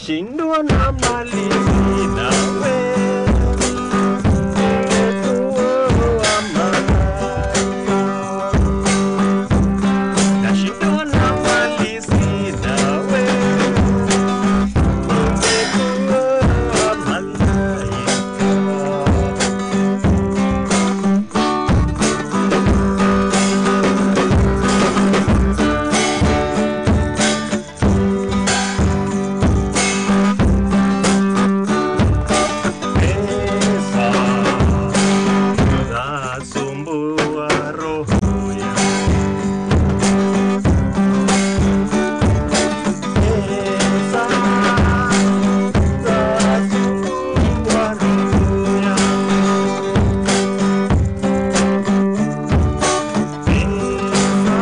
Nashindwa na mali sina we, nimekuwa malaika. Nashindwa na mali sina we, nimekuwa malaika. Pesa zasumbua roho yangu. Pesa zasumbua roho yangu. Pesa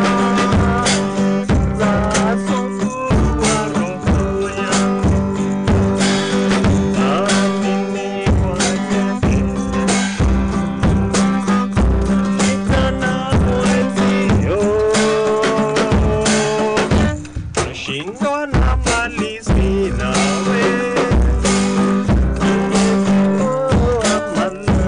zasumbua roho yangu. Amini kwake Shikana mwenzio, nashindwa na mali sina we, nimekuwa malaika.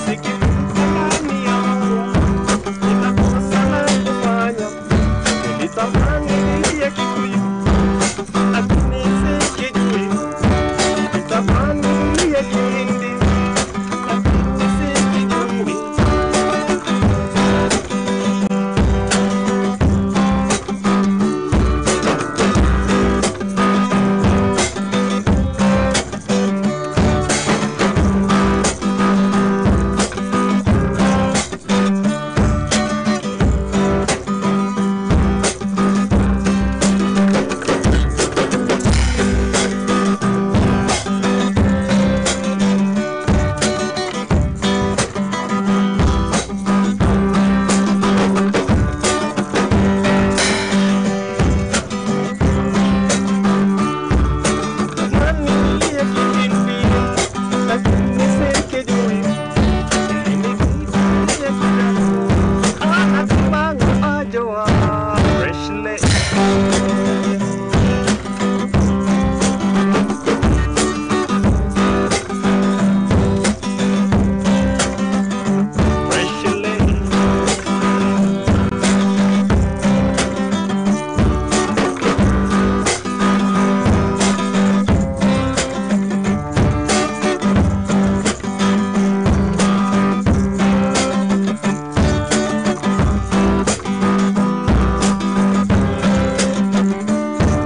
Sikipita yangu, nina kosa la kufanya. Nilitamani nilie Kikuyu, lakini sikijui. Nilitamani nilie Kihindi, lakini sikijui. Tamani nilie Kihindi, lakini sikijui. Nilie Kijaluo, anatamani ajoa freshly. Freshly.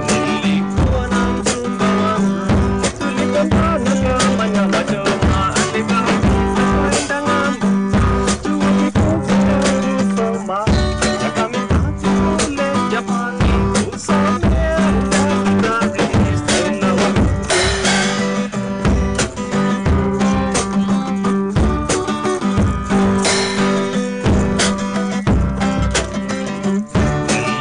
Nilikuwa na mchumba wangu, tulipendana kama nyama choma. Alibahatika kwenda ng'ambo, chuo kikuu kusoma. Miaka mitatu kule Japani, kusomea udaktari. Stella wangu.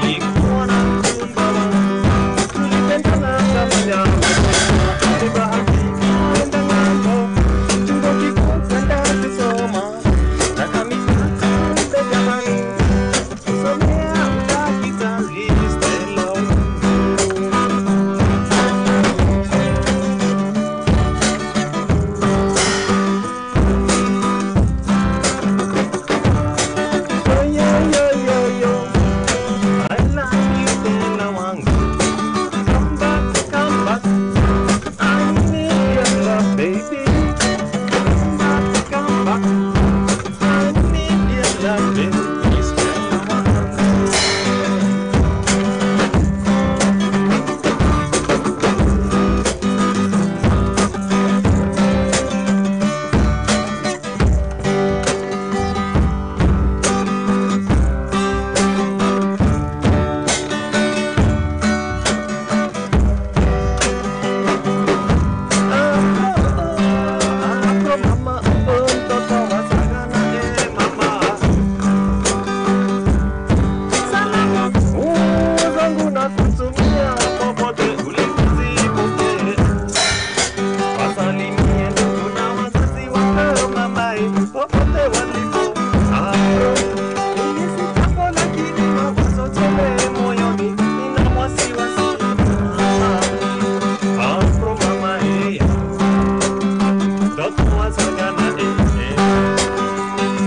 Nilikuwa na mchumba wangu, tulipendana kama nyama choma. Alibahatika kwenda ng'ambo, chuo kikuu kwenda kusoma. Miaka mitatu kule Japani, kusomea udaktari. Stella wangu. Yo, yo, yo, yo, yo. I love you, Stella wangu. Come back, come back. I need your love, baby. Come back, come back. I need your love, baby. Stella wangu. Afro mama, mtoto wa Sagana, eh mama. Salamu zangu nakutumia popote ulipozipokea. Wasalimie ndugu na wazazi wako mamae, popote walipo. Afro, mimi si jambo lakini mawazo tele moyoni, nina wasiwasi. Afro mama, eh. Mtoto wa Sagana, eh, eh.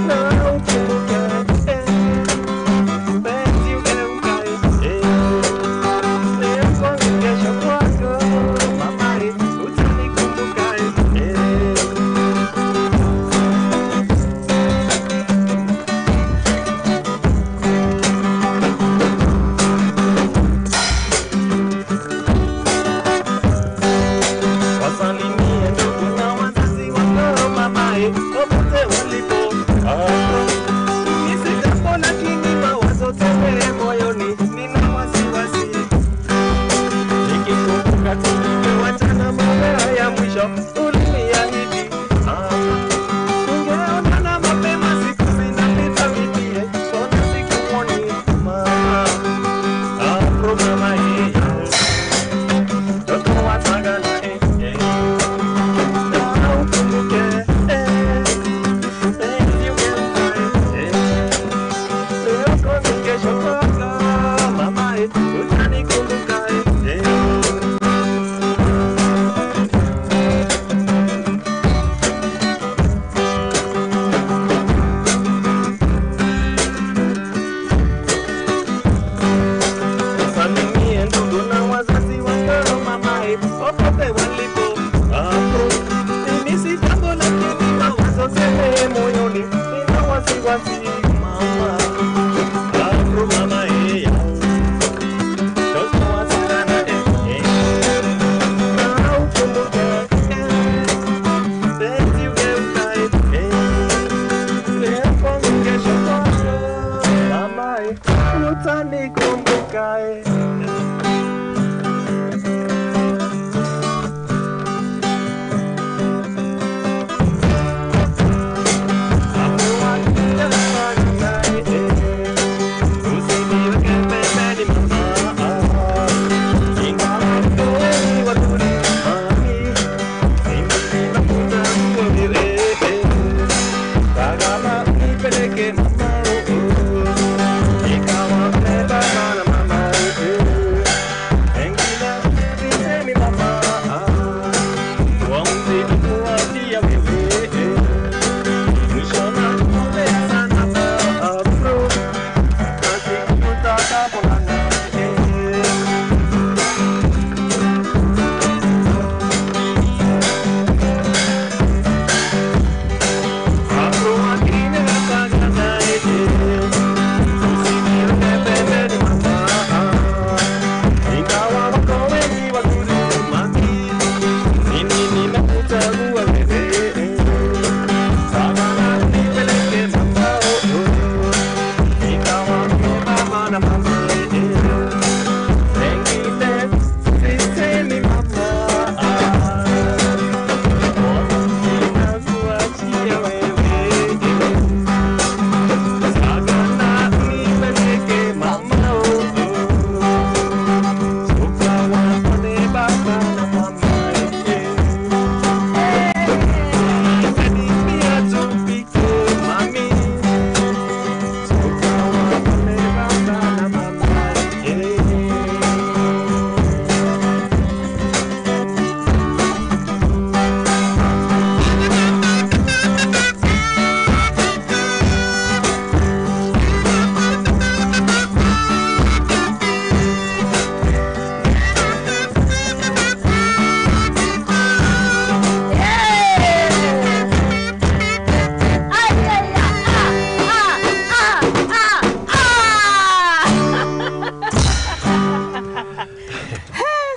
Na ukumbuke, eh, mpenzi ugeukae, eh. Leo kwangu kesho kwako, mama, eh, utanikumbuka, eh, eh. Wasalimie ndugu na wazazi wako mamae, popote walipo. Mimi si jambo lakini mawazo tele moyoni, nina wasiwasi. Nikikumbuka tulivyowachana mara ya mwisho, uliniahidi tungeonana mapema, siku zinapita vipi, mbona sikuoni mama? Afro mama, eh, mtoto wa Sagana, eh, eh. Na ukumbuke, eh, penzi ugeukae,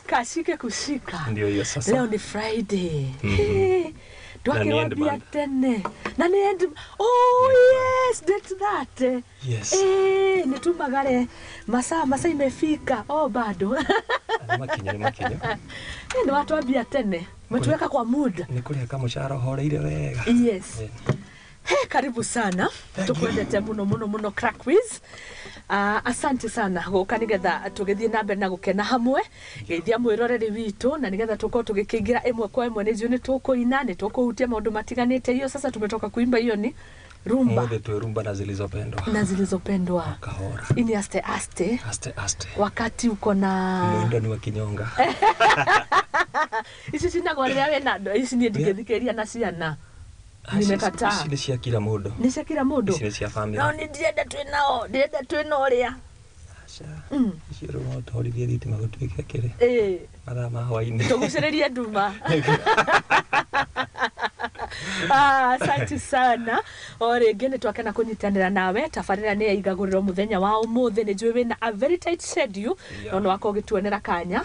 Kashike kushika. Ndio hiyo sasa. Leo ni Friday. Twakĩrwambia tene. Na nĩ end. Oh yes, date that. Yes. Nĩ tumagare masaa imefika. Oh bado. Makinya nĩ makinya. Nĩ watwambia tene. Mtuweka kwa mood. Nĩ kũrĩa kamũcara horeire wega. Yes. Hey, karibu sana. Tukwendete muno muno muno Crack Quiz. Asante sana guka nigetha tugithie na mbere na gukena hamwe geithia mwiroreri witu na nigetha tukorwo tugikiingira imwe kwa imwe nĩ nĩ tukuina nĩ tukuhutia maundu matiganite. Hiyo sasa tumetoka kuimba, hiyo ni rumba. Mode tu rumba na zilizopendwa. Na zilizopendwa. Kahora. Ini aste aste. Aste aste. Wakati uko na mwindo ni wa kinyonga. Ici cinagwo rĩrĩa wĩna ici niĩ ndingĩthikĩrĩria na ciana. Nimekataa. Ici nĩ cia kila mũndũ. Nĩ cia kila mũndũ. Ici nĩ cia family. No nĩ ndĩrenda twĩ nao, ndĩrenda twĩ na ũrĩa. Aca. Ici rĩu no tũhorithie thitima gũtuĩke kĩrĩ. Mathaa ma hwaĩ-inĩ. Tũgucĩrĩrie nduma. Asante sana. O rĩngĩ nĩ twakena kũnyitanĩra nawe. Tabarĩra nĩ yaigagũrĩrwo mũthenya wa ũmũthĩ. Nĩ njũĩ wĩna a very tight schedule. No nĩ wakorwo ũgĩtuonera kanya.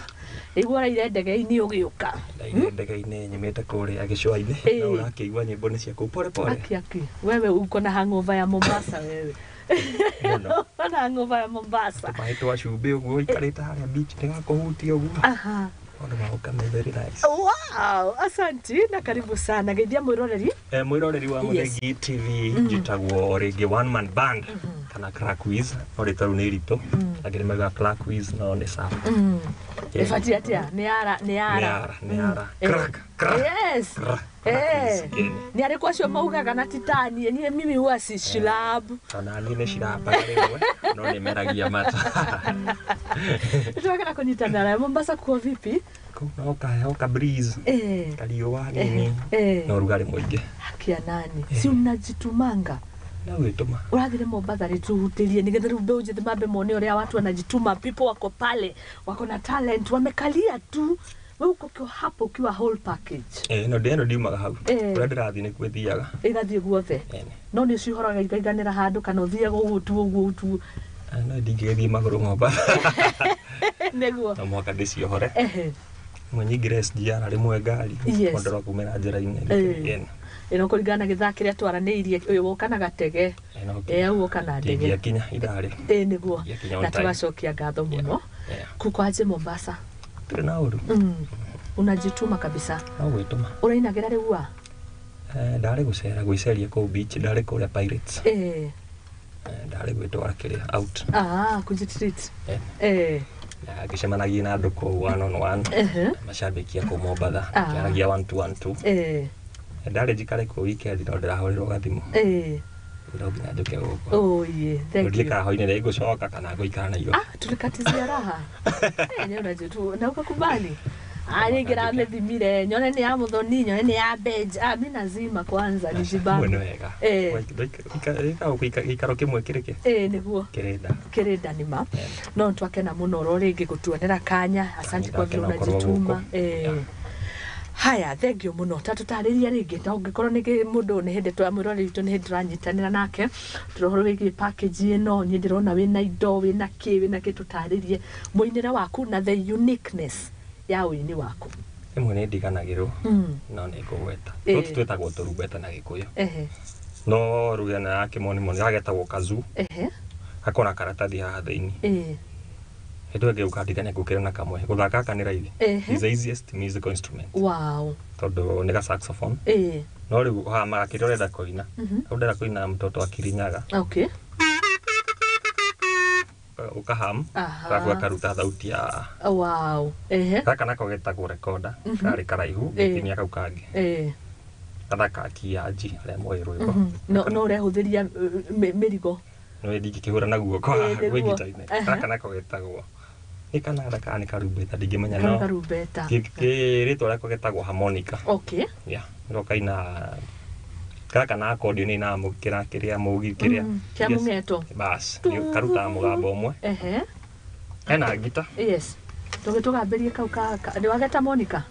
Rĩu ũraire ndege-inĩ ũgĩũka. Ndaire ndege-inĩ nyumĩte kũrĩa gĩcũa-inĩ. Na ũrakĩigua nyĩmbo nĩ cia kũu pole pole. Aki aki. Wewe uko na hangover ya Mombasa wewe. Mũno. Na hangover ya Mombasa. Tũmaĩ twa cumbĩ ũguo ũikarĩte harĩa beach nĩgakũhutia ũguo. Aha. Very nice. Wow, asante na karibu sana. Geithia mwiroreri. Mwiroreri wa Muthengi TV njitagwo rĩngĩ one man band kana Crack Quiz. No rĩtwa rĩu nĩ iritũ. Angĩ maugaga Crack Quiz no nĩ sawa. Ĩbatiĩ atĩa? Nĩ ara, nĩ ara. Nĩ ara. Crack, crack. Yes. Nĩ arĩkũ acio maugaga na titani? Niĩ mimi huwa si shilabu. Ona niĩ nĩ cirambaga rĩmwe no nĩ meragia mata. Twakena kũnyitanĩra nawe. Mombasa kuo vipi? No kaheho ka breeze. Kariũa nini. Na ũrugarĩ mũingĩ. Haki ya nani? Si unajitumanga? Na wĩtũma. Ũrathire Mombasa rĩ tuhutĩrie nĩgetha rĩu mbeũ njĩthĩ mambe mone ũrĩa watu wanajituma. People wako pale, wako na talent, wamekalia tu. We uko hapo ukiwa whole package. No ndĩno ndiumaga hau. Kũrĩa ndĩrathiĩ nĩkuo ĩthiaga. Ĩgathiĩ guothe. No nĩ ũcihoraga ikaiganĩra handũ kana ũthiaga ũguo tu ũguo tu. No ndingĩgĩthiĩ magũrũ Mombasa. Nĩguo. No mũhaka ndĩciohore. Mwe nyingĩre SGR rĩmwe ngari. Ndorwo kumĩra njĩra-inĩ. Ĩno kũringana na gĩthaa kĩrĩa twaranĩirie ũyũ woka na gatege. Au woka na ndege. Ndingĩakinya ithaa rĩ. Nĩguo. Na tũgacokia ngatho mũno. Kuko aje Mombasa? Tũrĩ na ũru. Unajituma kabisa. No gwĩtũma. Ũrainagĩra rĩu a? Ndarĩ gũcera gwĩceria kũu beach, ndarĩ kũrĩa Pirates. Ndarĩ gwĩtwara kĩrĩa out. Kujitreat. Na ngĩcemanagia na andũ kũu one on one. Macambĩki a kũu Mombatha. Kĩaragia 1 2 1 2. Ndarĩ njikare kũu weekend no ndĩrahũrĩrwo gathimũ. No nginya njũke gũkũ. Oh yeah, thank you. Ndiĩ kana hwainĩ nĩ ngũcoka kana ngũikara Nairobi. Tulikatizia raha. Nyewe unajitu na ukakubali. Rĩngĩ ramĩthimire nyone nĩ ya Muthoni, nyone nĩ ya Benj. Mi nazima kwanza nijibambe. Mwene wega. Gĩikaro kĩmwe kĩrĩkĩ? Nĩguo. Kĩrĩnda. Kĩrĩnda nĩma. No twakena mũno ro rĩngĩ gũtuonera kanya. Asante kwa vile unajituma. Haya, thank you mũno. Ta tũtarĩria rĩngĩ na ũngĩkorwo nĩ mũndũ nĩ hĩndĩ twamwĩroreri witũ nĩ hĩndĩ tũranyitanĩra nake tũrohoro wĩgiĩ package ĩno. Niĩ ndĩrona wĩna indo, wĩna kĩ, wĩna kĩ, tũtarĩrie mũinĩre waku na the uniqueness ya ũini waku. Rĩmwe nĩ ndiganagĩrwo no nĩ ngũgweta. Tũtũ twĩtagwo tũrumbeta na Gĩkũyũ. No ruga ĩno ya kĩmonimoni gagetagwo kazoo. Gakona na karatathi haha thĩinĩ. Hĩndĩ ĩyo ngĩũka ndigane ngũkĩra na kamwe. Gũthaka gaka nĩ raithi. Is the easiest musical instrument. Wow. Tondũ nĩ ga saxophone. No rĩu ũhamaga kĩrĩa ũrenda kũina. Ũrenda kũina mtoto wa Kirinyaga. Okay. Ukaham. Gaku gakaruta thauti ya. Wow. Gaka nako getagwo recorder. Karĩ karaihu gĩtinia kau kangĩ. Gathaka kianji arĩa moĩ rwĩmbo. No ũrehũthĩria mĩrigo. No ndingĩkĩhũra na guoko gwĩ gita-inĩ. Gaka nako getagwo nĩ kananda kana nĩ karumbeta ndingĩmenya no. Karumbeta. Rĩtwa rĩako getagwo harmonica. Okay. Yeah. No kaina gaka na accordion nĩ inamũkĩra kĩrĩa mũgithi kĩrĩa. Kĩa mũng'eto. Bas, karutaga mũgambo ũmwe. Hena ngita. Yes. Tũgĩtũgambĩrie kau ka nĩ wageta Monica.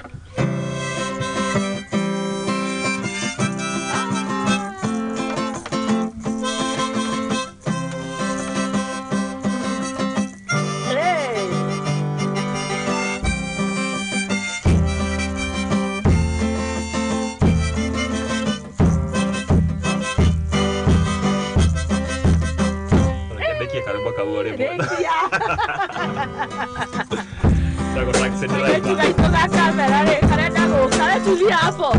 Hapo.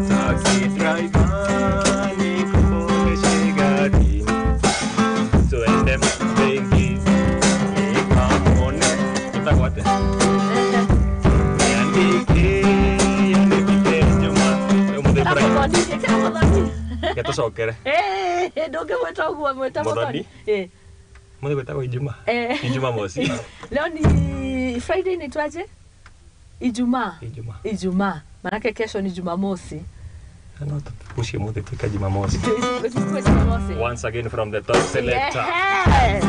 Taxi driver, nikuponeshe gari. Tuende benki, nikamuone. Ĩtagwo atĩa? Niandike, yandĩkĩte Juma. Ũmũthĩ Friday. Reke tũcokere. Ndũngĩmwĩta ũguo, mwĩta Muthoni. Mũthĩ gwĩtagwo Ijumaa. Ijumaa mosi. Leo ni Friday inaitwaje? Ijumaa. Ijumaa. Ijumaa. Manake kesho ni Jumamosi. No tupushie mũthĩ tuĩke Jumamosi. Tuwe Jumamosi. Once again from the top selector. Yeah.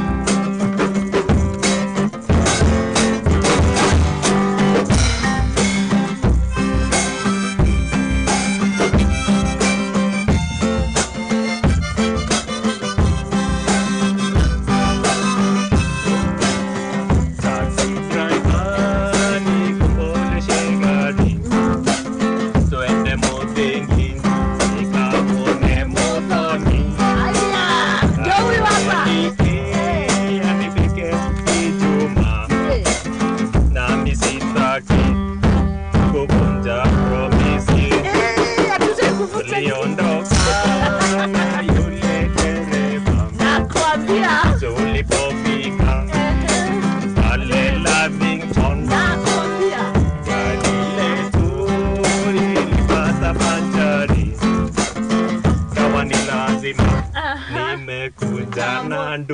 Taxi driver, nikuponeshe gari. Tuende Muthingi, nikamuone Muthoni. Aya, ndio huyu hapa. Niandike,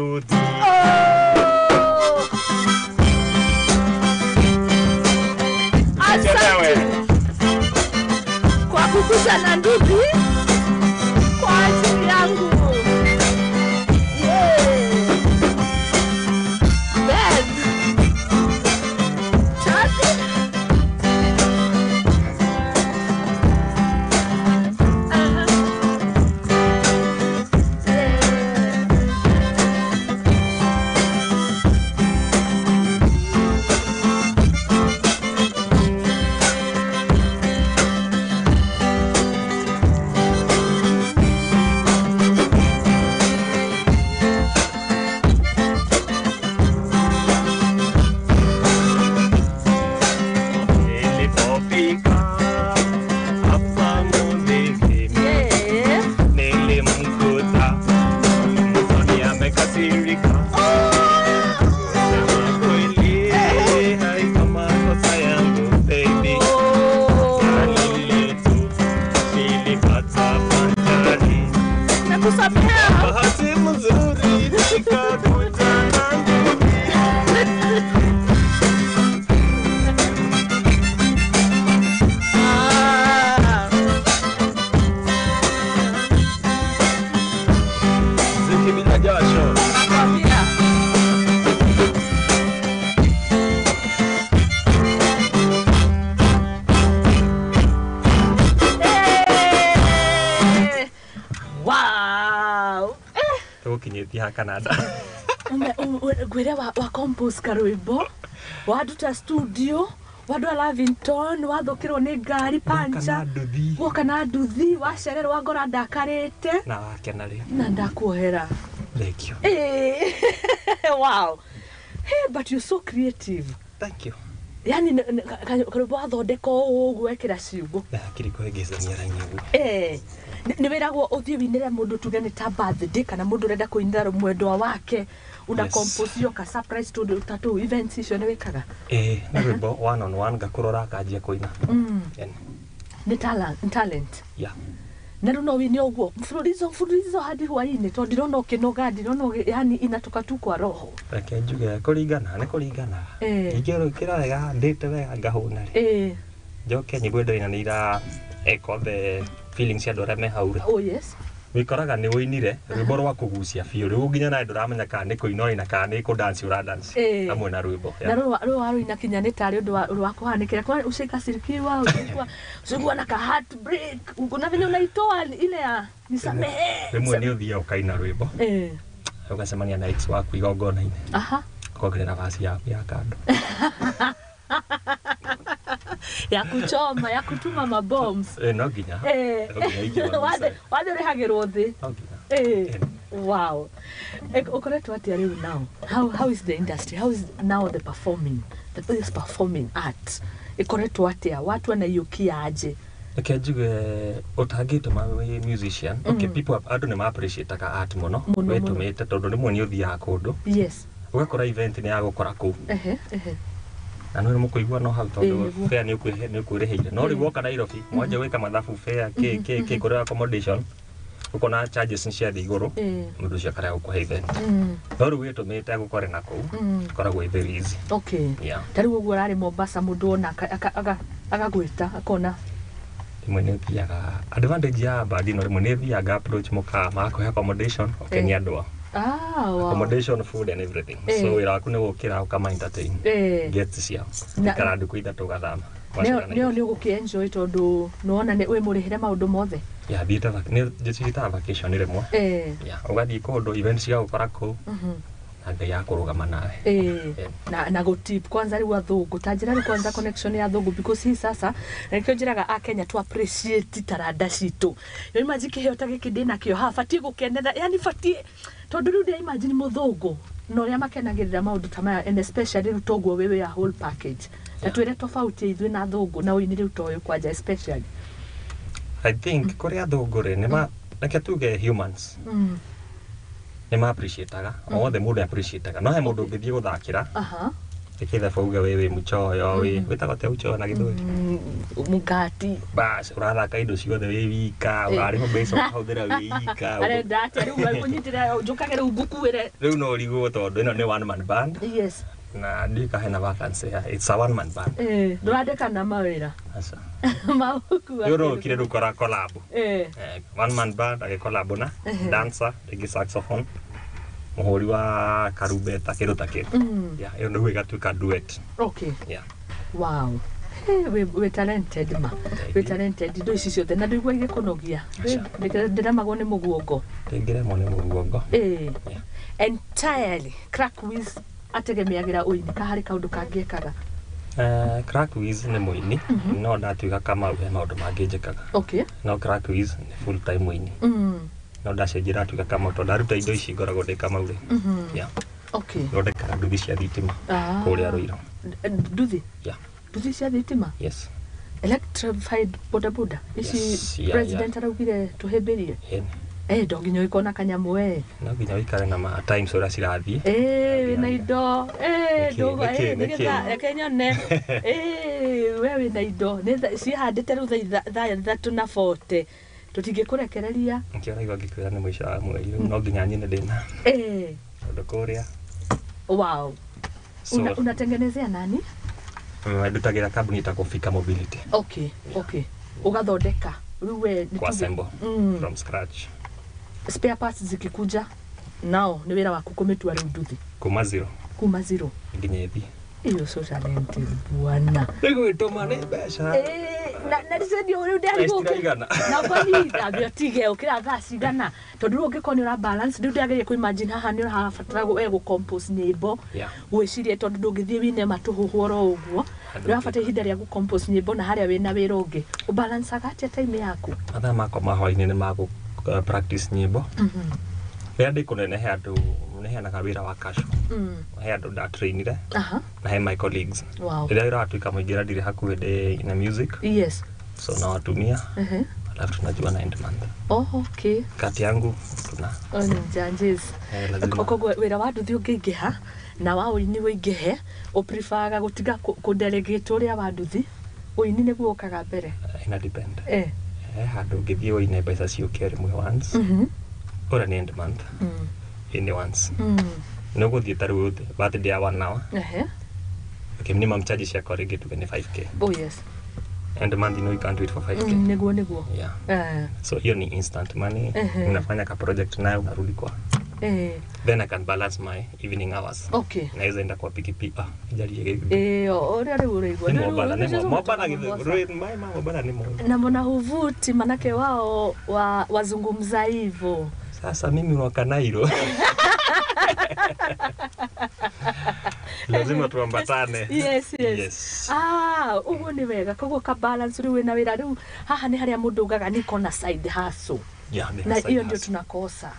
nduthi. Oh! Asante kwa kukuja na nduthi kwa ajili yangu. Yeah. Ben. Charlie. Uh-huh. Yeah. Nilipofika hapa Muziki, Yeah. nilimkuta Msoni amekasirika. Sema kweli, haikuwa makosa yangu baby. Oh. Gari letu lilipata panchari. Nakusamehea. Bahati mzuri nikakuta na nduthi. Ah. Muziki bila jasho. Nakwambia. Eh. Wow. Eh. Tũgũkinyĩtie ha Canada. Ngwĩre wa compose karwĩmbo wanduta studio wandwa Lavington wathũkĩrwo nĩ ngari pancha na nduthi. woka na nduthi wacererwo wangora ndakarĩte Na wakena rĩ. na ndakuohera. Thank you. Eh, wow. Hey, but you're so creative. Thank you. Yani karwĩmbo wathondeka ũũ ũguo wekĩra ciugo. Na hakiri kũhĩngĩcania raini ũguo. Eh, nĩ wĩragwo ũthiĩ wĩinĩre mũndũ tuge nĩ ta birthday kana mũndũ ũrenda kũinĩra mwendwa wake una Yes. compose hiyo ka surprise tũ ta tũu events icio nĩ wĩkaga. Ĩĩ, nĩ rwĩmbo one on one ngakũrora nganjia kũina. Yani, Nĩ talent, talent. yeah. Na rĩu no wĩine ũguo mfululizo mfululizo hadi hwainĩ tondũ ndirona ũkĩnoga ndirona yani inatoka tu kwa roho. Reke njuge kũringana nĩ kũringana. Eh. Ingĩrũkĩra wega ndĩte wega ngahũna rĩ. Eh, Njoke nyimbo ndĩraina nĩ ira echo the feelings cia andũ arĩa me hau rĩ. oh yes. Wĩkoraga nĩ ũinire rwĩmbo rwa kũgucia biũ rĩu nginya nawe ndũramenya kana nĩ kũina ũraina kana nĩ kũdance ũradance Eh. hamwe na rwĩmbo. Na rũu waruina kinya nĩ tarĩ ũndũ wa kũhanĩkĩra kwa ushikasirikiwa ushikuwa ushikuwa na ka heartbreak na venye unaitoa ile ya nisamehe. Rĩmwe nĩ ũthiaga ũkaina rwĩmbo Eh, ũgacemania na ex waku igongona-inĩ aha. ũkongerera vaci yaku ya kando. Ya kuchoma ya kutuma mabombs. Eh, no nginya. Eh. No nginya ingĩrwo Wathe wathe ũrĩhagĩrwo thĩ. No nginya. Eh. Eh. Wow. Ũkoretwo atĩa rĩu now? How is the industry? How is now the performing? The this performing art. Ĩkoretwo atĩa? Watu wanaiũkia aje? Reke njuge ũtangĩtũma wĩ musician, okay, people andũ nĩ ma appreciate-aga art mũno Mũno, wĩtũmĩte tondũ rĩmwe nĩ ũthiaga kũndũ Yes. ũgakora event nĩ yagũkora kũu Ehe, ehe. Na nĩ mũkũigua no hau Ĩĩ, tondũ nĩguo. fare nĩ ũkwĩrĩhĩire, no rĩu woka Nairobi mwanja gwĩka mathabu fare kĩ kĩ kĩ kũrĩa accommodation ũkona charges nĩ ciathiĩ igũrũ, mũndũ ũcio akarega gũkũhe event, no rĩu wĩtũmĩte agũkore na kũu ĩkoragwo ĩ very easy. Okay. Yeah. Ta rĩu ũguo ũrarĩ Mombasa mũndũ ona agagwĩta akona. Rĩmwe nĩ ũthiaga advantage ya bandi ĩno, rĩmwe nĩ ĩthiaga approach mũkawa magakũhe accommodation ũkenia andũ ao. Ah, wow. Accommodation, food and everything. Eh. So wĩra waku nĩ gũkĩra ũkama entertain guests ciao. Ikara ndukũ 3 ũgathama. Nĩyo nĩyo nĩ ũgũkĩ-enjoy tondũ nĩwona nĩ wĩ mũrĩhĩre maũndũ mothe. Yeah, thiĩte nĩ njĩciĩtaga vacation rĩmwe. Yeah, ũgathiĩ kũndũ event cigagũkora kũu na Ngai akũrũgama nawe. Na gũtip kwanza rĩu athũngũ ta njĩra rĩu kwanza connection ya athũngũ because hii sasa na nĩkĩo njĩraga akenya tu appreciate taranda citũ. Yo imagine kĩheo ta gĩkĩ ndĩnakĩo haha batiĩ gũkenera yani batiĩ tondũ rĩu ndĩ imagine mũthũngũ na ũrĩa makenagĩrĩra maũndũ ta maya and especially rĩu toguo wĩ ya whole package ta twĩre tofauti ya ithuĩ na athũngũ na ũini rĩu ta ũyũ kwanja especially. I think kũrĩ athũngũ rĩ nĩ ma reke tuge humans nĩ ma appreciate-aga othe, mũndũ appreciate-aga no he mũndũ ũngĩthiĩ gũthakĩra Reke uge we wĩ mũchoyo, wĩ wĩtagwo atĩa uchoyo na Gĩthweri? Mugati. Bas, ũrathaka indo ciothe wĩ wika, ũrarĩhwo mbeca ũkahũthĩra wĩ wika. Arenda atĩa rĩu ekũnyitĩra njũkage rĩu ngukuĩre? Rĩu no ũrigwo tondũ ĩno nĩ one man band. Yes. Na ndiũĩ kana hena vacancy ya it's a one man band. Eh, ndũrandĩkana mawĩra? Aca. Maũkua. Rĩu no ũkire rĩu kora collab. Eh. One man band agĩcollab na dancer, rĩngĩ saxophone, mũhũri wa karumbeta, kĩndũ ta kĩu. Yeah, ĩyo nĩguo ĩgatuĩka duet. Okay. Yeah. Wow. Hey, wĩ talented ma. Thank Wĩ you. talented indo ici ciothe na ndũigua igĩkũnogia? Aca. Ndĩremagwo nĩ mũguongo. Ndĩngĩremwo nĩ mũguongo. Eh. Yeah. Entirely Crack Wiz ategemeagĩra ũini ka harĩ kaũndũ kangĩ ekaga? Crack Wiz nĩ mũini, no ndatuĩka Kamau he maũndũ mangĩ njĩkaga. Okay. No Crack Wiz nĩ full time mũini. No ndacenjia ndatuĩka Kamau tondũ ndaruta indo ici ngoragwo ndĩ Kamau rĩ. Yeah. Okay. Thondekaga nduthi cia thitima Ah. kũrĩa Rũirũ. Nduthi? Yeah. Nduthi cia thitima? Yes. Electrified boda boda ici? Yes, yeah. President araugire tũhĩmbĩrie. Ĩni. Eh, ndo nginya ũkorwo na kanyamũ eh. No nginya ũikare na ma times ũrĩa cirathiĩ. Eh, wĩna indo eh. Nĩkĩ, Ndũgwa nĩkĩ, eh, nĩgetha nĩkĩ? reke nyone eh, we wĩna indo nĩ cihandĩte rĩu thaa 3:40, tũtingĩkũrekereria. Nĩkĩo ũraigua ngĩkwĩra nĩ mũico wa mweri rĩu no nginya nyine ndĩna Eh. tondũ kũrĩa. Wow. So Unatengenezea nani? Ndutagĩra kambuni ĩtagwo Fika Mobility. Okay, ugathondeka rĩu we nĩ Kwa assemble from scratch. Spare parts zikikuja nao nĩ wĩra waku kũmĩtua rĩu nduthi? Kuma zero. Kuma zero. Nginya ĩthiĩ. Iyo so talented bwana. Nĩgwĩtũma nĩ mbeca. Eh, na ndicendio rĩu ndarigwo. Citiraigana. Na kwani ambia tige ũkĩra thaa cigana, tondũ rĩu ũngĩkorwo nĩ ũra balance rĩu ndĩrageria kũ imagine haha nĩ ũrabatara we gũ compose nyĩmbo, gwĩciria, tondũ ndũngĩthiĩ wine matũhũhũ oro ũguo. Andũ Nĩ ũrabatara ihinda rĩa gũ compose nyĩmbo na harĩa wĩna wĩra ũngĩ, ũbalancaga atĩa time yaku? Mathaa makwa ma hwaĩ-inĩ nĩ ma gũ practice nyĩmbo. Rĩrĩa ndĩ kũnene he andũ nĩheanaga wĩra wa casual. He andũ ndatrainire na he my colleagues. Rĩrĩa wĩra watuĩka mũingĩ na ndirĩ hakuhĩ, ndĩ na music, so nawatumia, alafu tunajua na end month. Oh, okay. Kati yangu tuna Oh, ni njanjis. Eh, lazima. Koguo wĩra wa nduthi ũngĩingĩha na wa ũini ũingĩhe, ũprefaga gũtiga kũ-delegate ũrĩa wa nduthi, ũini nĩguo ũkaga mbere? Ina depend. Eh. He handũ ũngĩthiĩ ũine mbeca ciũke rĩmwe once. Ũrĩa nĩ end month. Ĩni once. Nĩ ũgũthiĩ ta rĩu birthday ya one hour. Okay, minimum charges ciakwa rĩngĩ tuge nĩ 5K. Oh yes. End month, you know you can't do it for 5K. Nĩguo. Yeah. Eh. So hiyo ni instant money. Unafanya ka project nayo unarudi kwa. Then I can balance my evening hours. Naweza enda kwa pikipiki. Ah, ijarie. Eh, ũrĩa rĩu ũraigua. Nĩ Rĩu Mombatha, nĩ rĩu Mombatha Mombasa. githĩ mai ma Mombatha nĩ moĩ. Na mbona huvuti, manake wao wazungumza hivyo. Sasa mimi wa Kanairo. Lazima tuambatane. Yes. Yes. Ah, ũguo nĩ wega, koguo ka balance rĩu wĩna wĩra rĩu haha nĩ harĩa mũndũ ugaga niko na side hustle. Yeah, ni Na side hiyo ndio hustle. tunakosa,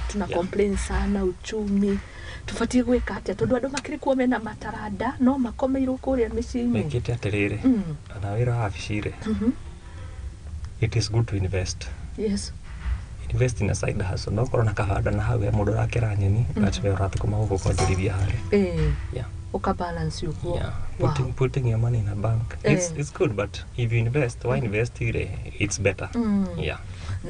tuna complain sana uchumi, tubatie gwĩka atĩa tondũ andũ makĩrĩ kuo mena mataranda no makomeirwo kũrĩa mĩciĩ-inĩ? Mekĩte atĩrĩrĩ, ona wĩra wa wabici rĩ, it is good to invest. Invest in a side hustle. No korwo na kabanda na hau he mũndũ ũrakera nyeni, but we ũrathũkũma gũkũ kwonjorithia harĩa. Yeah. Ũka balance ũguo. Yeah. Putting your money in a bank. It's, it's good, but if you invest, why invest ire? It's better. Yeah.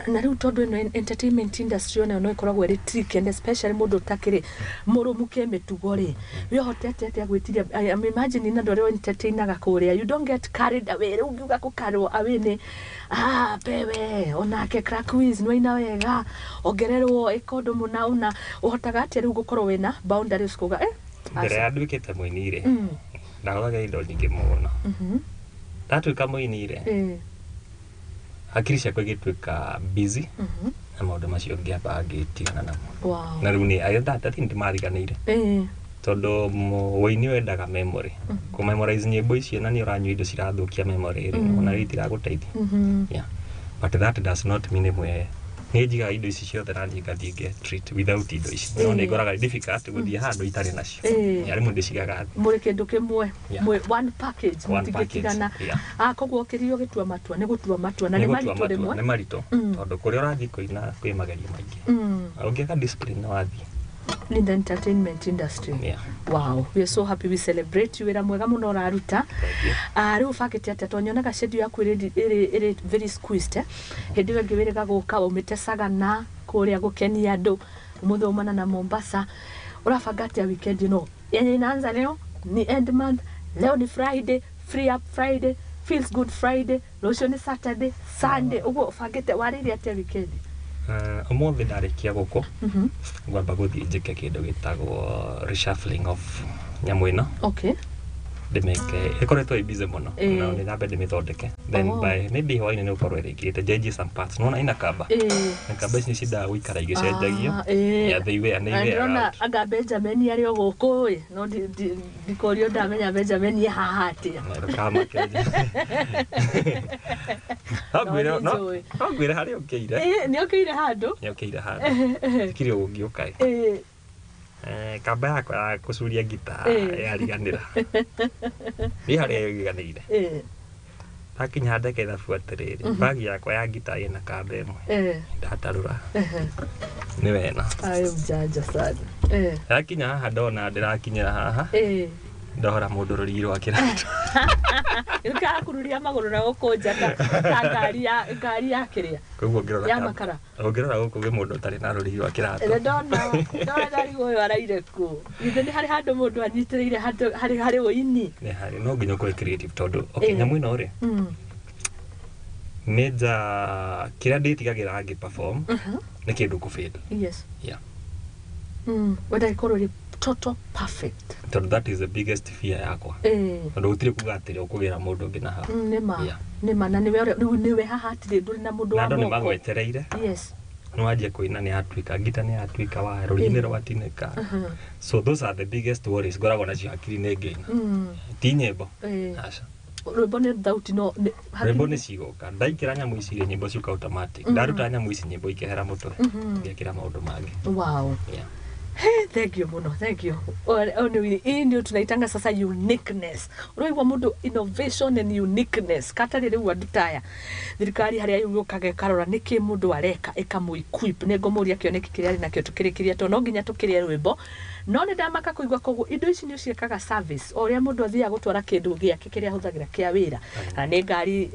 Na rĩu tondũ ĩno entertainment industry onayo no ĩkoragwo ĩrĩ tricky, and especially mũndũ ũtakĩrĩ mũrũmu kĩmĩtugo rĩ, we ũhotete atĩa gwĩtiria? I'm imagining andũ arĩa entertainaga kũrĩa, you don't get carried away. Rĩu ngiuga kũkarwo away nĩ ah, pewe onake Crack Wiz nĩ waina wega, ongererwo ĩka ũndũ mũna ũna, ũhotaga atĩa rĩu gũkorwo wĩna boundaries kuga eh? Mbere Aca. ya nduĩkĩte mũini rĩ, ndahũthagĩra indo nyingĩ mũno. Ndatuĩka mũini rĩ, hakiri ciakwa igĩtuĩka busy na maũndũ macio, ngĩamba ngĩtigana namo. Na rĩu nĩ ndathi ndĩmariganĩire tondũ ũini wendaga memory, kũ memorize nyĩmbo icio, na nĩ ũranyua indo cirathũkia memory rĩ, ona rĩu itiragũteithia. Yeah. But that does not mean ĩmwe nĩ njigaga indo ici ciothe na niĩ ngathiĩ nge treat without indo ici, no nĩ ngoraga difficult gũthiĩ handũ itarĩ nacio. Yeah, rĩmwe ndĩcigaga thĩ. Mũrĩ kĩndũ kĩmwe. Mwĩ one package. One Mũtingĩtigana. package, yeah. Ah, koguo ũkĩrio gĩtua matua nĩ gũtua matua na nĩ Nĩ gũtua maritũ matua, rĩmwe. Nĩ maritũ tondũ kũrĩa ũrathiĩ kũina kwĩ magerio maingĩ. Ũngĩaga discipline nĩ wathiĩ. In the entertainment industry. Yeah. Wow, we are so happy, we celebrate you, wĩra mwega mũno ũraruta. Thank you. Ah, rĩu ũbangĩte atĩa tondũ nyonaga schedule yaku ĩrĩ very squeezed, eh? Hĩndĩ ĩyo ĩngĩ wĩrĩga gũka waumĩte Sagana kũrĩa gũkenia andũ, ũmũthĩ waumana na Mombasa, ũrabanga atĩa weekend ĩno yenye inaanza leo? Ni end month, leo ni Friday, free up Friday, feels good Friday, rũciũ nĩ Saturday, Sunday, ũguo ũbangĩte warĩrie atĩa weekend? Ũmũthĩ ndarĩkia gũkũ ngwamba gũthiĩ njĩke kĩndũ gĩtagwo reshuffling of nyamũ ĩno. Ndĩmĩke, ĩkoretwo ĩ busy mũno. Na nĩ nyambe ndĩmĩthondeke, then by maybe hwainĩ nĩ gũkorwo ĩrĩkĩte, njenjie some parts, nĩwona ina kamba na kamba ici nĩ ciendaga gũikara igĩcenjagio. Yeah, they wear, nĩ Na wear ndĩrona out. Anga Benjamin arĩ o gũkũ ĩ, no ndikũrio ndamenya Benjamin e haha atĩa. Na ndũkamake. No ngwĩre No, no nĩ njũĩ. No ngwĩre harĩa ũkĩire. Ĩ, nĩ okĩire handũ. Nĩ ũkĩire handũ tikiri ũgũgĩũka ĩ. Kamba yakwa ya gũcuria ngita yariganĩra niĩ harĩa ĩriganĩire. Ndakinya ndeka ithabu atĩrĩrĩ, bagi yakwa ya ngita ĩna kamba ĩmwe. Ndatarũra nĩ wena. Ayo mjanja sana. Yakinya haha ndona ndĩrakinyĩra haha, ndohora mũndũ rũrigi rwa kĩratũ. Nĩkakururia magũrũ na gũkũnja ta ngari ya kĩrĩa Koguo ũngĩrora ya makara. Ũngĩrora gũkũ gwĩ mũndũ ũtarĩ na rũrigi rwa kĩratũ. Ĩrĩa ndona ndarigwo ũyũ araire kũ. Githĩ nĩ harĩ handũ mũndũ anyitĩrĩire handũ harĩ ũini. Nĩ harĩ, no nginya ũkorwo creative tondũ okay, nyamũ ĩno rĩ, major kĩrĩa ndĩtigagĩra ngĩ perform nĩ kĩndũ kũ fail. Yeah. Wenda gĩkorwo rĩ total perfect. Tondũ that is the biggest fear yakwa, tondũ gũtirĩ kuga atĩrĩ ũkũgĩra mũndũ ũngĩ na hau. Nĩma. Nĩma, na nĩwe rĩu nĩwe haha, hatirĩ, ndũrĩ na mũndũ Na wa andũ nĩ moko. magwetereire. Nĩ wanjia kũina, nĩ yatuĩka ngita, nĩ yatuĩka waya, rũrigi nĩ rwatinĩka. So those are the biggest worries ngoragwo nacio hakiri-inĩ ngĩina. Ti nyĩmbo. Aca. Rwĩmbo nĩ thauti no Rwĩmbo nĩ cigoka ndaikĩra nyamũ ici rĩ, nyĩmbo ciũka automatic. Ndaruta nyamũ ici, nyĩmbo ikehera mũtwe, ngekĩra maũndũ mangĩ. Yeah. Hey, thank you muno, thank you. Hii ndio tunaitanga sasa uniqueness. Ũraigua mũndũ, innovation and uniqueness. Katarĩ rĩu andũ taya thirikari harĩa yũkaga ĩkarora nĩkĩ mũndũ areka ĩkamũ equip. Nĩ ngũmũria kĩoneki kĩrĩa arĩ nakĩo tũkĩrĩkĩria, tondũ no nginya tũkĩrĩe rwĩmbo, no nĩ ndamaka kũigua. Koguo indo ici nĩ ũciĩkaga service o ũrĩa mũndũ athiaga gũtwara kĩndũ gĩake kĩrĩa ahũthagĩra kĩa wĩra, kana nĩ ngari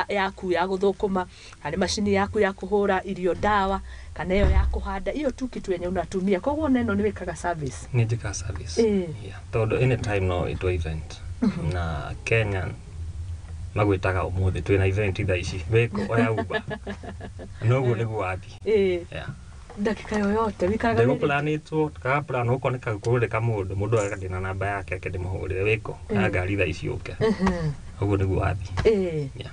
yaku ya gũthũkũma, kana nĩ macini yaku ya kũhũra irio ndawa, kana ĩyo ya kũhanda, hiyo tu kitu yenye unatumia. Koguo neno nĩ wĩkaga service. Nĩ njĩkaga service. Yeah. Tondũ anytime no ĩtwo event na Kenya magwĩtaga ũmũthĩ twĩna event thaa ici, wĩkũ, oya Uber, noguo nĩguo wathiĩ. Yeah. Ndagĩka yoyote wikaraga wĩrĩ- Ndĩgũplanĩtwo kaplan ũkoneka kũrĩka mũndũ mũndũ aga ndĩna namba yake ake ndĩmũhũrĩre, wĩkũ, oya ngari thaa ici ũke. Ũguo nĩguo wathiĩ. Yeah.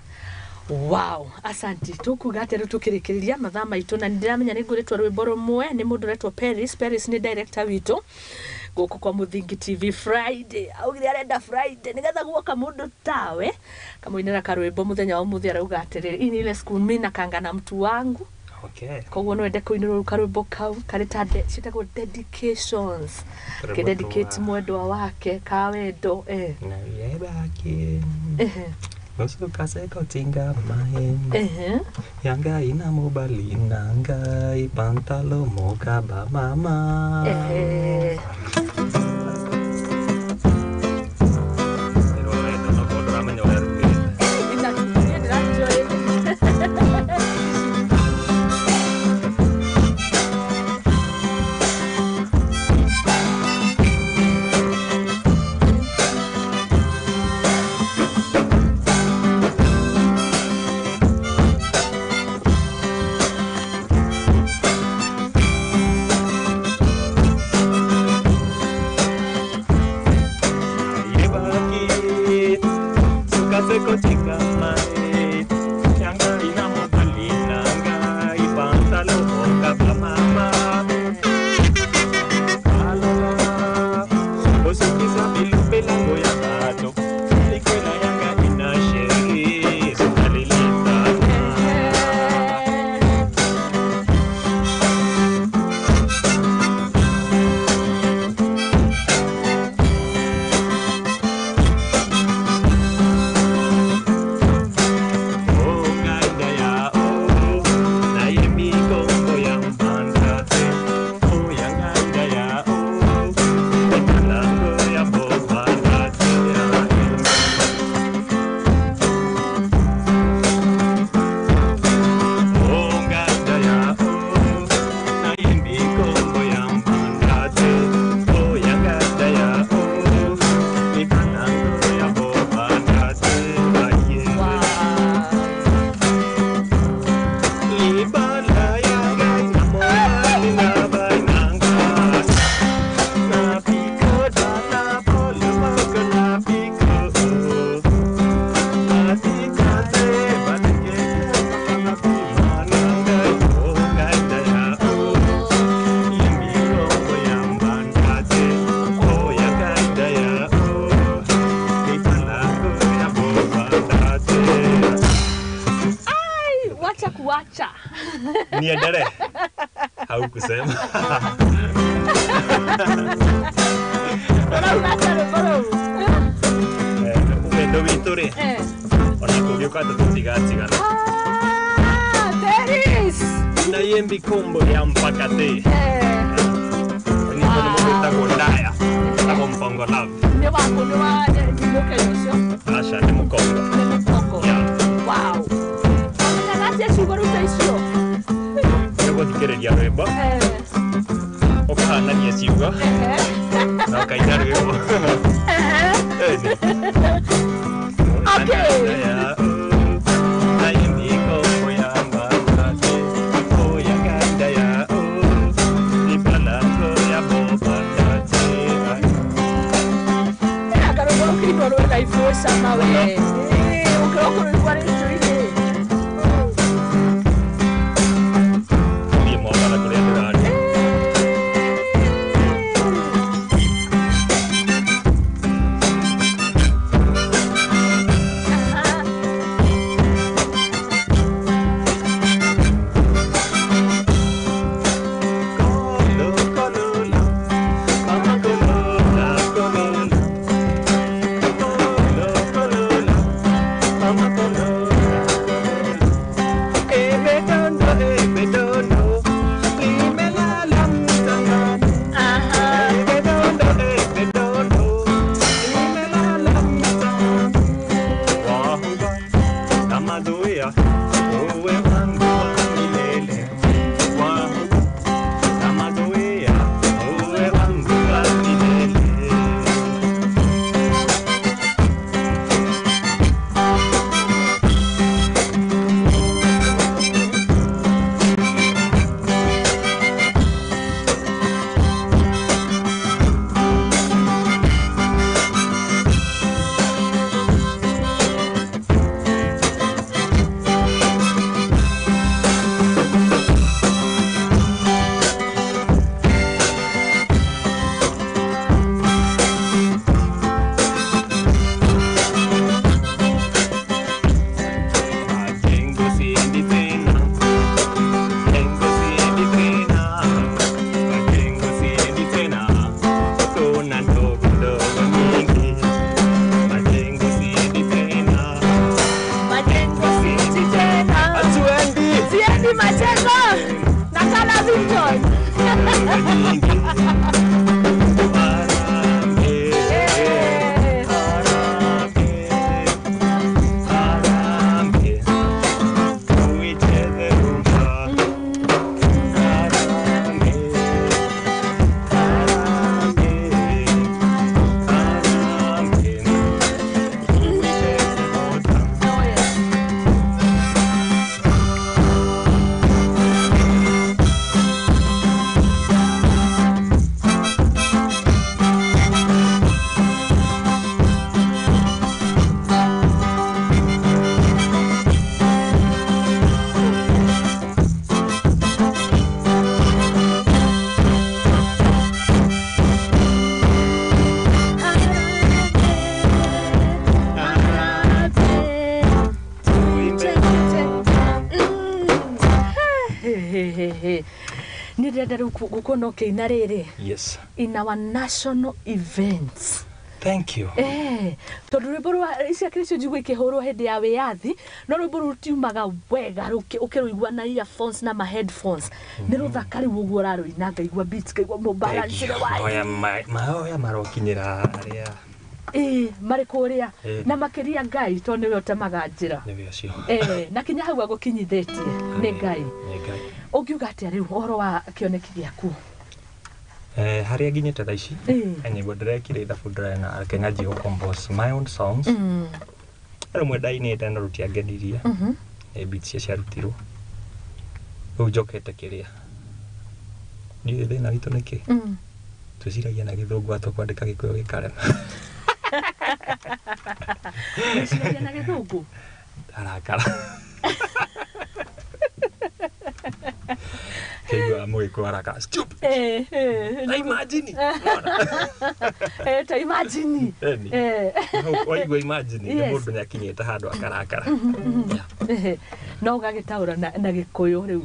Wow, asanti. Tukuga atĩ rĩu tũkĩrĩkĩrĩria mathaa maitũ, na nĩndĩramenya nĩ ngũrĩtwo rwĩmbo rũmwe nĩ mũndũ ũretwo Paris. Paris nĩ director witũ gũkũ kwa Mũthingi TV. Friday augire arenda Friday nĩgetha guoka mũndũ tawe kamũinĩra karwĩmbo mũthenya wa ũmũthĩ. Arauga atĩrĩrĩ, "Hii ni ile siku mi nakanga na mtu wangu." Koguo no ende kũinĩrwo karwĩmbo kau karĩ ta ciĩtagwo dedications. Karwĩmbo Kĩdedicate mwendwa wake ka wendo, eh. Nayebaki Nusukasekotinga mahe Yanga ina mobali nangai pantalo mokaba mama. Ndĩrorete no kũndũ ũramenya ũrĩa rugĩte. Niĩ ndĩranjoy. Yebaki Sukasekotinga mahe Yanga ina mobali nangai pantalo mokaba mama. Alala Osukisa bilupelango ya bato Likwela yanga ina sheri Sukalilita. Niendelee. Haukusema. Wendo witũ rĩ, ona kũngĩũka atĩa tũtigatigana. Teris. Na yembi kombo ya mpakate. Nyimbo nĩ mũndũ wĩtagwo Ndaya. Wĩtagwo Mpongo Love. Nĩ waku nĩ wa mũkenya ũcio? Aca, nĩ mũkongo. Nĩ mũkongo. Wow. Ũmenyaga atĩa ciugo rĩu ta icio? Nĩ gũthikĩrĩria rwĩmbo. Ũkahanania ciugo. Na ũkaina rwĩmbo. Okay. Yes. In our national events. Thank you. Tondu rwimbo rwa ici akiri cio njigua ikihurwo hindi ya wiyathi, no rwimbo rũu rutiumaga wega ũkĩrũigua na earphones na ma headphones. Nĩ rũthaka rĩu ũguo ũrarũina, ngaigua beats, ngaigua mũbalancĩre wayo. Mahoya marokinyĩra arĩa marĩ kũrĩa na makĩria Ngai tondũ nĩwe ũtemaga njĩra. Nĩwe ũcio. Na kinya hau agũkinyithĩtie nĩ Ngai. Ũngiuga atĩa rĩu ũhoro wa kĩoneki gĩaku? Harĩa nginyĩte thaa ici, nyĩmbo ndĩrekire ithabu ndĩrena reke nyanjie gũ compose my own songs. Rĩmwe ndainĩte no rũtiangenirie, nĩ beats iria ciarutirwo. Rĩu njokete kĩrĩa ndiũĩ thĩna witũ nĩkĩ, twĩciragia na gĩthũngũ atũkwandĩka gĩkũyũ gĩkarema. Mwĩciragia na gĩthũngũ? Arakara. Kĩigua mũgĩkũyũ arakara. Stupid. Imagine. Ta imagine. Eni. Waigua imagine nĩ mũndũ nĩ akinyĩte handũ akarakara. Yeah. No ũgagĩtaũra na gĩkũyũ rĩu.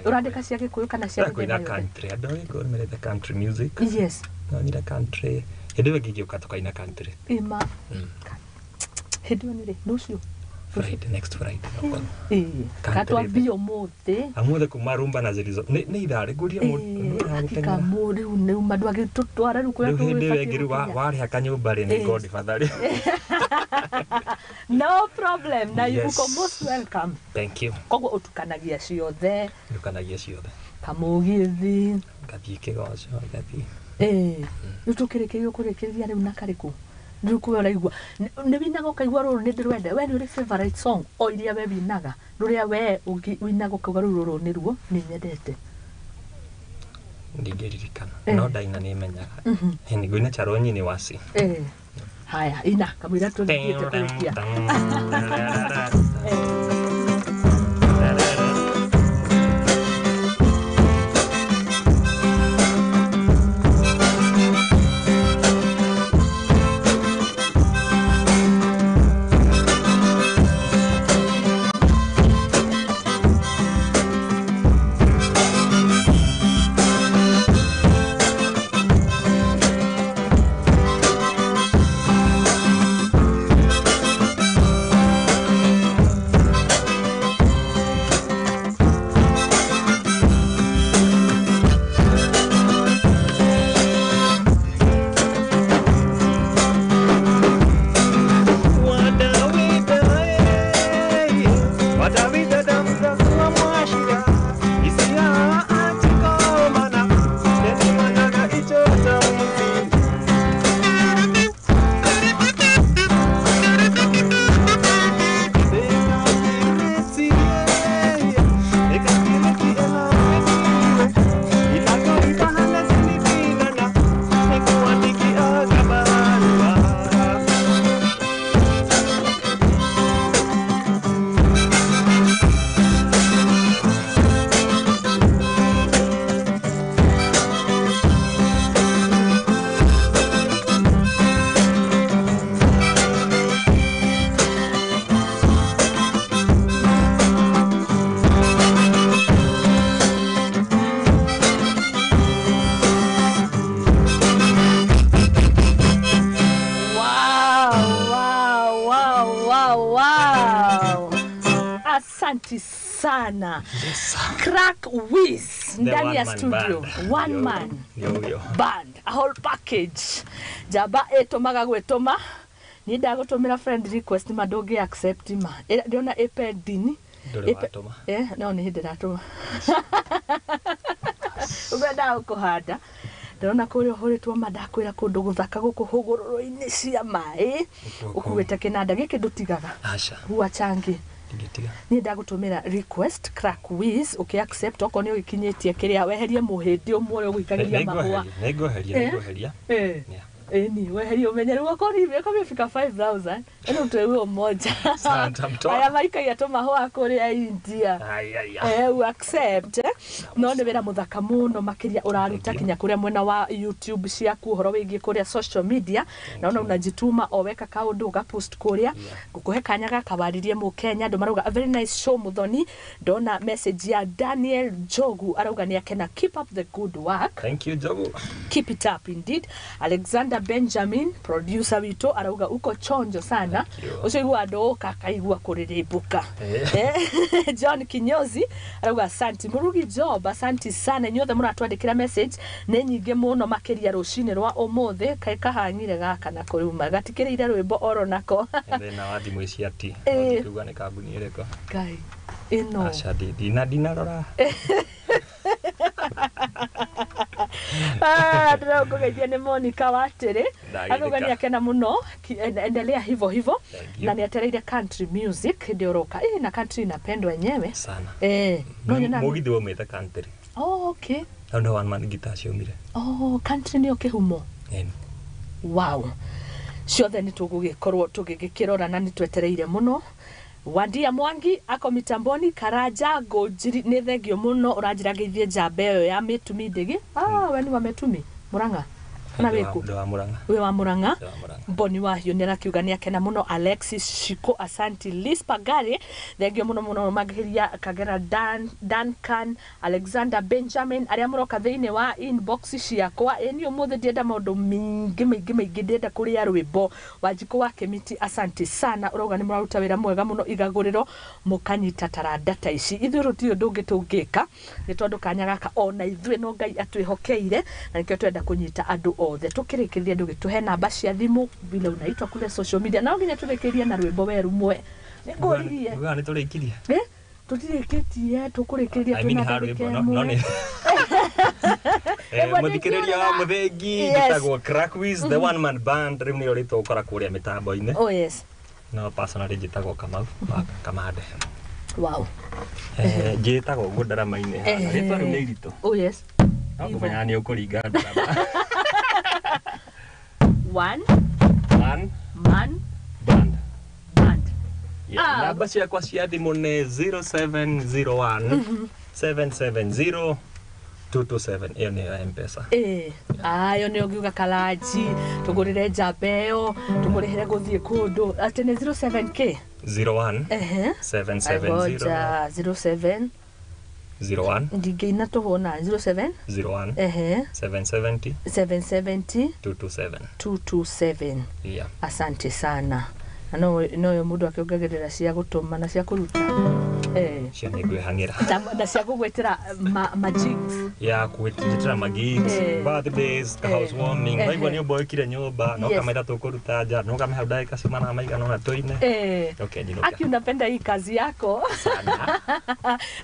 Ũrandĩka cia gĩkũyũ kana cia Kũina mĩthemba yothe? country, andũ a gĩkũyũ nĩ mendete country music. Yes. Nonire country hĩndĩ ĩyo ĩngĩ ingĩũka tũkaina country. Ima. Hĩndĩ ĩyo nĩ rĩ? Rũciũ? Friday, next Friday okorwo. Ĩĩ. Country. Katwambie ũmũthĩ. Amuothe kuma rumba na zilizo nĩ ithaa rĩngũria mũndũ Hakika mu rĩu nĩ uma ndwagĩtũtwara rĩu kũrĩa rĩu hĩndĩ ĩyo tũgĩbatiĩ ĩngĩ rĩu gũkinya. warĩha kanyũmba rĩ nĩ Godfather rĩ. No problem, na Yes. uko most welcome. Thank you. Koguo ũtukanagia ciothe. Ndukanagia ciothe. Kamũgithi. Ngathiĩ kĩgoco, ngathiĩ. Ĩĩ. Rĩu tũkĩrĩkĩria ũkũrĩkĩrĩria rĩu na karĩkũ? Rĩu kũwe ũraigua nĩ winaga ũkaigua rũrũ nĩ ndĩrwenda. We nĩ ũrĩ favorite song o iria we winaga, rũrĩa we winaga ũkauga rũu rũrũ nĩruo nĩ nyendete? Ndingĩririkana. No ndaina nĩ menyaga. Nĩ ngũina Charonyi nĩ wasi. Haya, ina kamũira tũthiĩte kũrĩkia. Asante sana. Yes. Crack Wiz ndani ya one man studio. band. One man Yo, yo. band, a whole package. Njamba ĩtũmaga gwĩtũma. Niĩ ndagũtũmĩra friend request ma ndũngĩ accept ma. Ndĩrona ĩ pending. Ndũrĩ watũma. No nĩ hĩndĩ ndatũma. Ũngĩendaga kũhanda. Ndĩrona kũrĩa ũhũrĩtwo ma ndakwĩra kũndũ gũthaka gũkũ hũgũrũrũ-inĩ cia maĩ. Ũkuĩte kĩnanda gĩkĩ ndũtigaga. Aca. Huachangi. Ndingĩtiga. Niĩ ndagũtũmĩra request Crack Wiz ũkĩ accept okorwo nĩ ũgĩkinyĩtie kĩrĩa weherie mũhĩndĩ ũmwe ũrĩa ũgũikagĩria mahũa. Nĩngweheria, nĩngweheria. Yeah. Ĩni weherie ũmenye rĩu okorwo imefika imefika 5000 ĩno twĩwe ũmoja. Santa mtoa. Aya maikagia tũmahũa kũrĩa India. Ai, ai, ai. Accept. No nĩ wĩra mũthaka mũno makĩria ũraruta kinya kũrĩa mwena wa YouTube ciaku ũhoro wĩgiĩ kũrĩa social media naona unajituma o weka kaũndũ ũgapost kũrĩa. Ngũkũhe kanya gaka waririe mũkenya andũ marauga a very nice show Muthoni. Ndona message ya Daniel Njogu arauga nĩ akena, keep up the good work. Thank you, Njogu. Keep it up indeed. Alexander Benjamin producer witũ arauga uko chonjo sana. Ũcio igua andũ ũka akaigua kũrĩrĩmbũka. John Kinyozi arauga asanti Murugi Job, asanti sana inyuothe mũratwandĩkĩra message nĩ nyingĩ mũno makĩria rũcinĩ rwa ũmũthĩ. Kaĩ kahang'ire gaka na kũruma gatikĩrĩire rwĩmbo oro nako. Thĩna wa thimũ ici ati ndingiuga nĩ kambuni ĩrĩkũ. Ngai ĩno. Aca, ndinarora. Ndĩrakũgeithia nĩ Monica Watĩrĩ. Arauga nĩ akena mũno, endelea hivyo hivyo. Na nĩ etereire country music hĩndĩ ũroka. Na country inapendwa yenyewe sana. No nyona mũgithi waumĩte country. Oh, okay. Hau nĩho one man guitar ciaumire. Oh, country nĩyo kĩhumo. Wow. Ciothe nĩ tũgũgĩkorwo tũgĩgĩkĩrora na nĩ twetereire mũno. Wandia Mwangi ako mitamboni. Karaja Ngũnjiri nĩ thengio mũno ũranjĩra ngeithie njamba ĩyo ya Mĩtumi Ndĩgĩ. We nĩ wa Mĩtumi Mũrang'a. Kana wĩkũ? Ndĩ wa Murang'a. Wĩ wa Murang'a. Ndĩ wa Murang'a. Boni Wahio nĩ arakiuga nĩ akena mũno. Alexis Shiko, asanti. Liz Pagari, thengio mũno mũno makĩria. Kagera Dan, Duncan Alexander Benjamin, arĩa mũroka thĩinĩ wa inbox ciakwa. Ĩ niĩ ũmũthĩ ndienda maũndũ maingĩ maingĩ maingĩ, ndĩrenda kũrĩa rwĩmbo. Wanjikũ wa Kĩmiti, asante sana. Ũrauga nĩ mũraruta wĩra mwega mũno igagũrĩro, mũkanyita taranda ta ici. Ithuĩ rũtirĩ ũndũ ũngĩ tũngĩka, nĩ tondũ kanya gaka ona ithuĩ no Ngai atwĩhokeire, na nĩkĩo twenda kũnyita andũ othe. Tũkĩrĩkĩria, ndũgĩtũhe namba cia thimũ, vile unaitwa kule social media, na no nginya tũrĩkĩrie na rwĩmbo we rumwe. Nĩngũririe. Ugaga nĩ tũrĩkirie. Eh, tũtirĩkĩtie, tũkũrĩkĩria I mean twĩna ha ndagĩka rwĩmbo no ĩmwe. nĩ Ĩmwe Mũthikĩrĩria wa mũthengi, Yes. njĩtagwo Crackwiz the one man band, rĩu nĩrĩo rĩtwa ũkora kũrĩa mĩtambo-inĩ. Oh yes. No personally njĩtagwo Kamau wa Kamande. Wow. Njĩtagwo ũguo ndarama-inĩ haha. Rĩtwa rĩu nĩ iritũ. Oh yes. No ngũmenyaga nĩ ũkũringa ndarama. One One man band. band. Yeah, Ah. namba ciakwa cia thimũ nĩ 0701 770 227. Ĩyo nĩyo ya M-Pesa. Ĩĩ, ayo nĩ ũngiuga karanji tũgũrĩre njamba ĩyo, tũmũrĩhĩre gũthiĩ kũndũ, atĩ nĩ 07k 01 ehe 770 ngoja, 07 01 ndingĩina tũhũna 07 01 ehe 770 770 227. 227. Yeah. Asante sana. Na no noyo mũndũ akĩongagĩrĩra cia gũtũma na cia kũruta. Cio nĩ ngwĩhang'ĩra. Na cia gũgwĩtĩra ma jigs. Ya gwĩtĩra magigs, birthdays, ka housewarming, waigua nĩ ũmboekire nyũmba no kamaitha tũkũruta nja, no kame hau ndagĩka cimana maigana ũna tũine. Okay, njinũke. Aki unapenda hii kazi yako. Sana.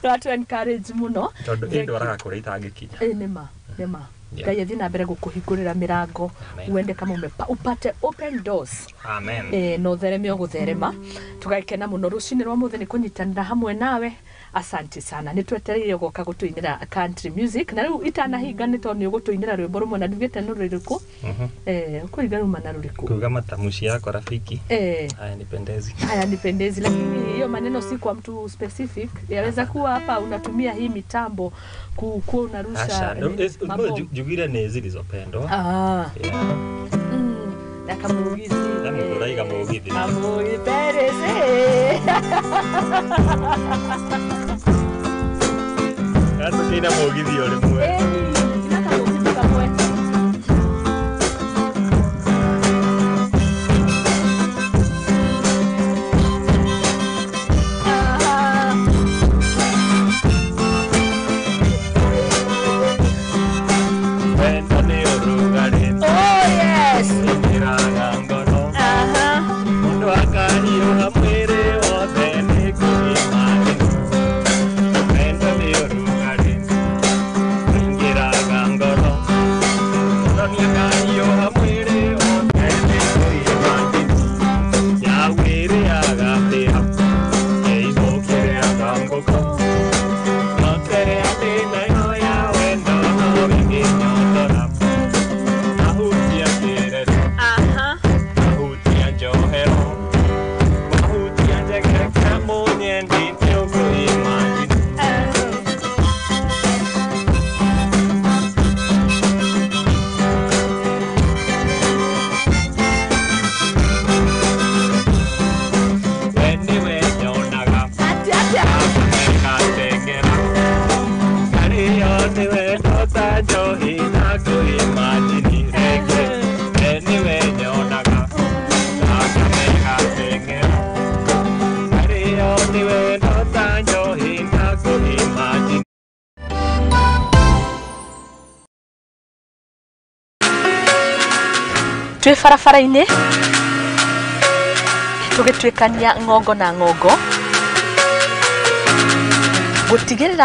No atu encourage mũno. Tondũ Thank you. ĩndwaraga kũrĩa itangĩkinya. Ĩ nĩma nĩma. Yeah. Ngai athiĩ na mbere gũkũhingũrĩra mĩrango. Amen. Uende kama upate open doors. Amen. Na ũthereme o gũtherema. Tũgakena mũno rũcinĩ rwa mũthĩ nĩ kũnyitanĩra hamwe nawe. Asante sana, nĩ twetereire gũka gũtũinĩra country music. Na rĩu itanahinga, nĩ tondũ nĩ ũgũtũinĩra rwĩmbo rũmwe na ndugĩte nĩ rũrĩkũ. Ũkũringa ruma na rũrĩkũ? Kuga matamushi yako rafiki haya nipendezi. Haya nipendezi, lakini hiyo maneno si kwa mtu specific. Yaweza kuwa hapa unatumia hii mitambo kuwa unarusha Aca, mabomu. njugire nĩ zilizopendwa. Ah. Yeah. Na kamugithi. Na mũndũ ũraiga mũgithi. Kamugithi Perez. Atũkĩina mũgithi o rĩmwe. Ina kamugithi kamwe. Ah. Wendo nĩ ũrugarĩ. Oh yes. Ĩkĩraga ngoro. Aha. Mũndũ akahiũha mwĩrĩ wothe nĩ kũgima. Wendo nĩ ũrugarĩ ũingĩraga ngoro. Mũndũ nĩakahiũha mwĩrĩ wothe nĩ kũgima. Nyau ĩrĩaga mbĩa, ĩibũkĩrĩaga ngũkũ. Noterea ndĩnayo ya wendo no ĩngĩnyotora. Mahutia kĩrero. Aha. Mahutia njohero, mahutia njegeke mũnyendi nĩũkũimagine. We nĩwe nyonaga. Ati atia. Gateng'era arĩo nĩwe ndota njohi na kũimagine rĩngĩ. We nĩwe nyonaga thakame gateng'era arĩo nĩwe ndota njohi na kũimagine. Twĩ barabara-inĩ tũgĩtuĩkania ng'ongo na ng'ongo gũtigĩrĩra.